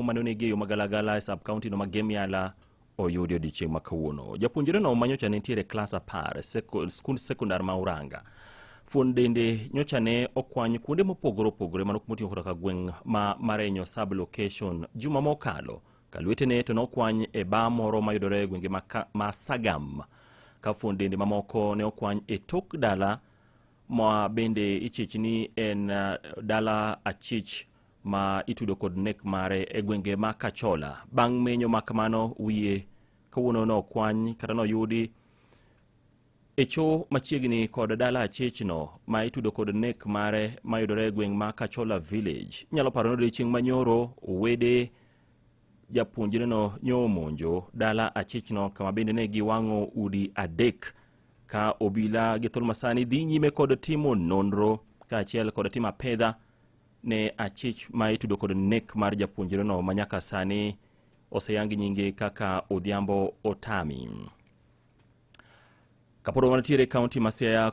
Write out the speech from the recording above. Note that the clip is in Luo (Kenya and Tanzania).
Mane onegi e yo magalagala e sub county no ma Gem Yala oyudi odiochieng' ma kawuono. Japuonjreno ma nyocha nentiere e klas 10 e skund sekondar ma Uranga. Fuon dende nyocha ne okwany kuonde mopogore opogore mano kumoting'o koda ka gweng' ma Marenyo sub location juma mokalo. Ka lwetene to nokwany e bar moro mayudore e gwenge ma Sagam. Ka fuon dende mamoko ne okwany e tok dala ma bende ichich ni en dala achich ma itudo kod nek mare e gwenge ma Kachola. Bang' menyo ma kamano, wiye kawuono nokwany kata noyudi e cho machiegni kod dala achichno ma itudo kod nek mare mayudore e gweng' ma Kachola Village. Inyalo paro ni odiechieng' manyoro wede japuonjreno nyo omonjo dala achichno kama bende ne giwang'o udi 3 ka obila gi thuolo masani dhi nyime kod timo nonro kaachiel kod timo apedha ne achich ma itudo kod nek mar japuonjreno ma nyaka sani oseyang nyinge kaka Odhiambo Otami. Kapod wantiere e kaunti ma Siaya.